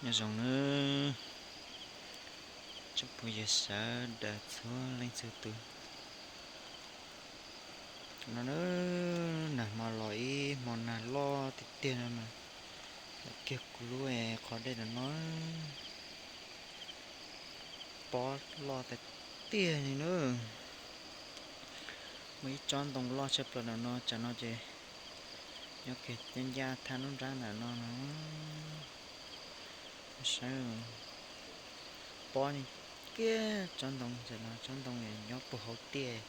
Nyob zoo nawb tsoom phooj ywg sawv daws txhua leej txhua tus. No nawb, nag hmo los ib hmo nag loj tiag tiag no mas, kiag kuv lub qhov dej no, pob loj tiag tiag li nawb. Muaj ib tsob ntoo loj tshaj plaws ntawm no, tsam no ces nyob kiag ncaj ncaj thaj nruab nrab ntawm no no. Saib, pob kiag tsob ntoo, tsam no tsob ntoo nyob puag hauv tiaj,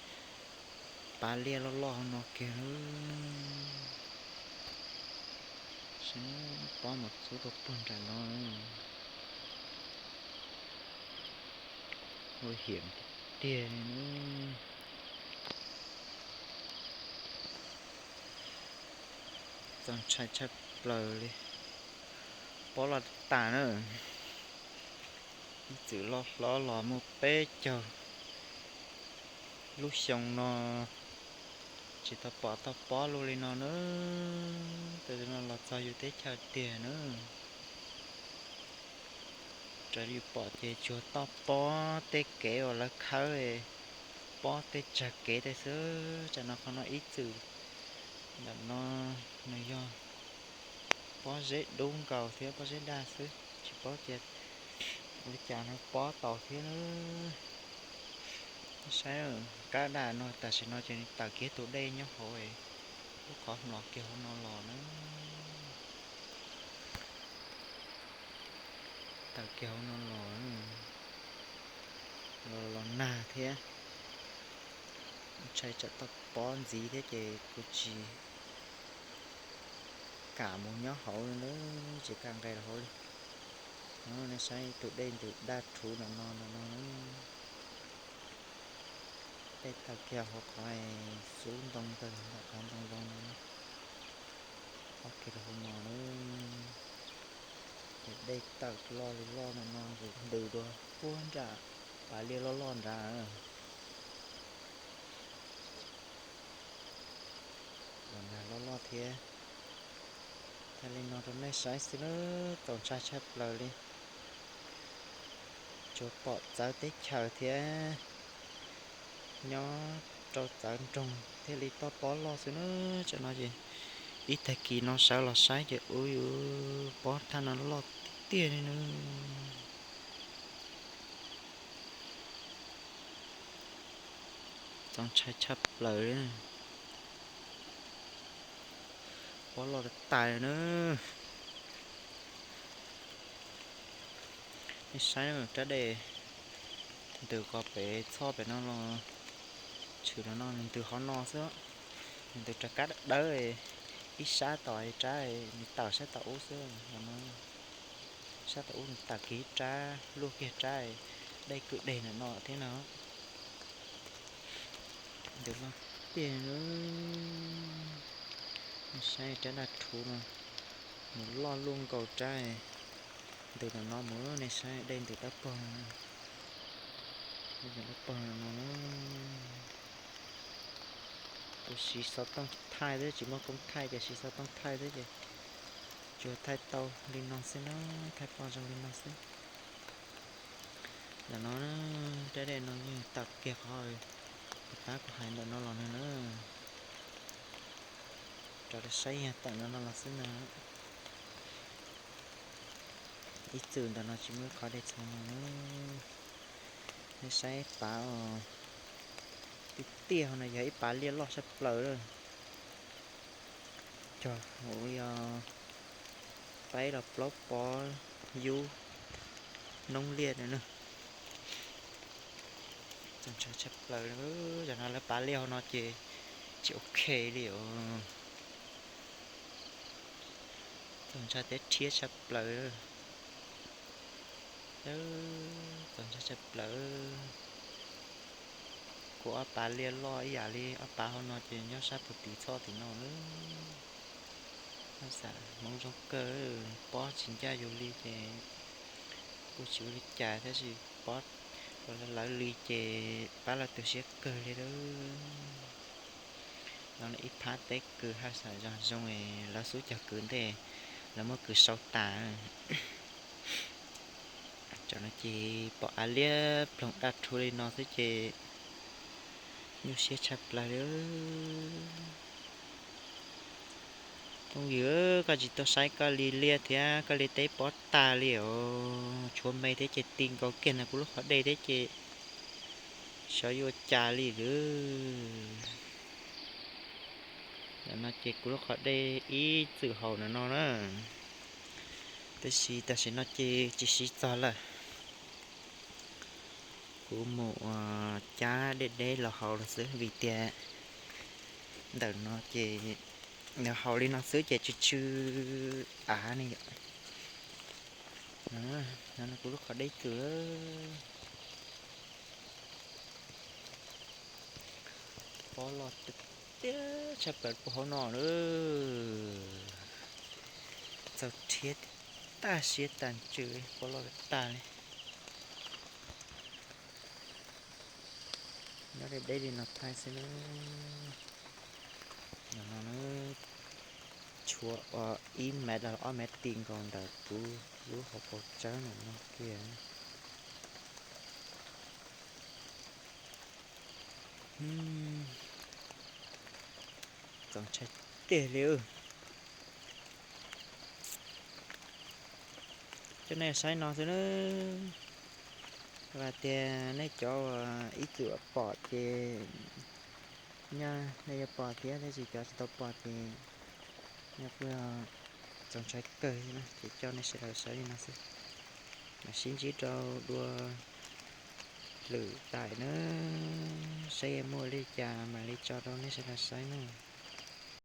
pav liaj loj loj hauv no kiag. Pob mas xub rau puag nram no. Nguy hiểm tiag li. Txaus ntshai tshaj plaws li. Pob loj tas na. Ib txwm loj hlob los muaj peb caug lub xyoo no tsis tau pom tau pob luaj li no na. Tam sim no los txog yus teb chaws tiag na. Raws li yus pom ces tsuas toj pob tej kev uas lawv khawb, pob tej tsag kev tej xwb. Tsam no qhov no ib txwm ntawm no nws yog pob zeb dub nkaus thiab pob zeb daj xwb, tsis paub tias ua li cas no pob tau thiab na. Saib, kab daj no tam sim no ces nws tawm kiag tus dej nyob hauv lub qhov hmlos kiag hauv no los na. Tawm kiag hauv no los, los los nag thiab, ntshai tsam toj pob ntxiv thiab ces kuv tsis kam mus nyob hauv li na, tsis kam nqes los hauv li. Nej saib tus dej ntws daj rhuv ntawm no ntawm no na. Dej tawm kiag hauv qhov xub ntoo ntawm qhov ntoo zoo no, ob kiag rau hauv no na. Ces dej tawm loj li loj ntawm no ntws dua puag nram pav liaj loj loj nrad. Los nag loj loj thiab. Thaij li no rau nej saib xwb na, txaus ntshai tshaj plaws li. Tsuas pom txawv teb chaws thiab nyob rau txawv nroog thiaj li toj pob loj xwb na. Tsam no ces ib tag kis no sawv los saib ces ua pob thaj no loj tiag tiag li na. Txaus ntshai tshaj plaws li. Pob loj tas tas na. Nej saib rab dej ntws qhov pem txhoj pem no los tshwm los no nws ntws hauv no xwb. Nws ntws rov qab dawb, ib sab tom rab, nws tawm sab tom ub xwb no. Sab tom ub nws tawm kiag ib rab luaj kiag rab, dej kwj deg ntawm no thiab no. Ntws loj tiag. Nej saib rab daj rhuv no, nws loj luaj nkaus rab ntws ntawm no mus, nej saib dej ntws dawb paug, dej ntws dawb paug no. Kuv siv xov tooj thaij xwb, tsis muaj koob thaij ces siv xov tooj thaij xwb ces tsuas thaij tau li no xwb na, thaij pom zoo li no xwb. Ntawm no rab dej no yeej tawm kiag qhov pab kuv hais ntawm no los no na. Rov saib yog tawm no no los xwb na. Ib txwm ntawm no tsis muaj ib qhov dej txhua no na. Nej saib pav os, tiaj tiaj hauv no yog ib pav liaj loj sab plaws lawm. Cog hauv yog peb los plaub pob yub noob liaj na. Txaus ntshai tshaj plaws, yog no lawv pav liaj hauv no ces tsis ok li os. Txaus ntshai thiab rhiab tshaj plaws. Txaus ntshai tshaj plaws. Kuv ob pav liaj loj ib yam li ob pav hauv no ces nyob sab puag tim txhoj tim no na. Haj xam hmoov zoo kawg, pob tsis ncaj yus li ces kuj tsis ua li cas, tab sis pob lawv li ces pab lawv tu siab kawg li lawm. No ib phab teb kws haj xam zog zoo, lawv xub cog kws ntej, lawv muab kws sau tas. Tam no ces pom av liab ploog daj rhuv li no xwb ces nyuaj siab tshaj plaws li. Phooj ywg, koj tsis tau saib koj li liaj thiab koj li teb pob tag li os, tshuav me thiab ces ti nkaus kiag ntawm kuv lub qhov dej thiab ces xyov yuav ua cas li lawm. Ntawm no ces kuv lub qhov dej ib txwm haus ntawm no na, tiam sis tam sim no ces tsis siv txog lawm. Kuv mus ua cab deb deb los haus los xwb vim tias ntawm no ces nws haus li no xwb ces tsw tsw av ne yom. No kuv lub qhov dej txwm lawm. Pob loj tiag tiag tshaj plaws puag hauv no lawm. Txaus rhiab tag siab tag ntsws li, pob loj tag li. Nyob deb deb li no thaij xwb na. No no na, tshuav ib mev los ob mev ti nkaus ntawm kuv lub hauv paus tsawb ntawm no kiag. Txaus ntshai tiag li. Coj nej saib no xwb na. Vam tias nej cov uas ib txwm pom ces nyob nej yuav pom thiab, tab sis cov tsis tau pom ces nyob kuj txaus ntshai kawg thiab na, ces coj nej sawv daws saib li no xwb. Mam sib ntsib rau dua lwm daim na, saib yuav muaj li cas mam li tso rau nej sawv daws saib na.